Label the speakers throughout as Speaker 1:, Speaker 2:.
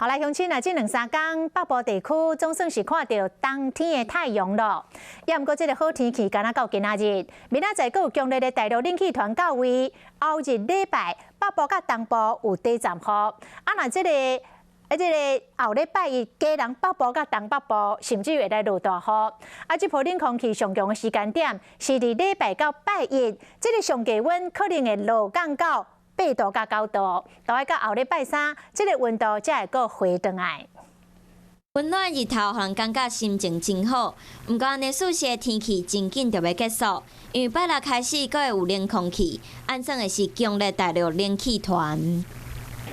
Speaker 1: 好來，鄉親啊，這兩三工北部地區總算是看著冬天的太陽囉。也毋過，這个好天氣干焦到今仔日，明仔載閣有強烈的大陸冷氣團到位，後日禮拜北部佮東部有短暫雨。啊，若這个啊，這个後禮拜一，基隆北部佮東北部甚至會來落大雨。啊，這波冷空氣上強的時間點是佇禮拜到拜一，這个上低溫可能會落降到8度佮9度，大概到後禮拜三，這个溫度才會閣回轉來。
Speaker 2: 溫暖日頭，予人感覺心情真好。毋過，按呢舒適的天氣真緊就欲結束，因為拜六開始閣會有冷空氣，按算的是強烈大陸冷氣團。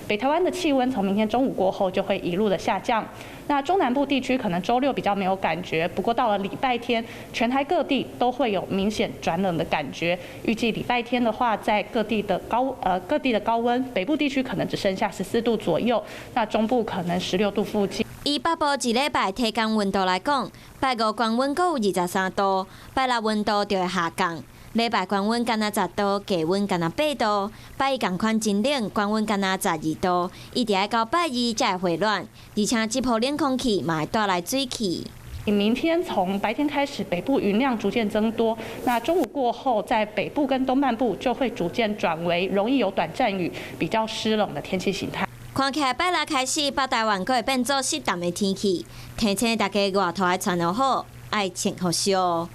Speaker 3: 北台灣的氣溫從明天中午過後就會一路的下降。那中南部地區可能週六比較沒有感覺，不過到了禮拜天，全台各地都會有明顯轉冷的感覺。預計禮拜天的話，在各地的高溫，北部地區可能只剩下14度左右，那中部可能16度附近。
Speaker 2: 以北部一禮拜體感溫度來講，拜五高溫閣有23度，拜六溫度就會下降。禮拜高溫干焦10度，低溫干焦8度。拜一仝款真冷，高溫干焦12度，一直愛到拜二才會回暖。而且這波冷空氣嘛會帶來水汽。
Speaker 3: 明天從白天開始，北部雲量逐漸增多。那中午過後，在北部跟東半部就會逐漸轉為容易有短暫雨、比較濕冷的天氣形態。
Speaker 2: 看起來拜六開始，北台灣閣會變做濕澹的天氣，提醒大家外套愛穿好，愛穿予俗。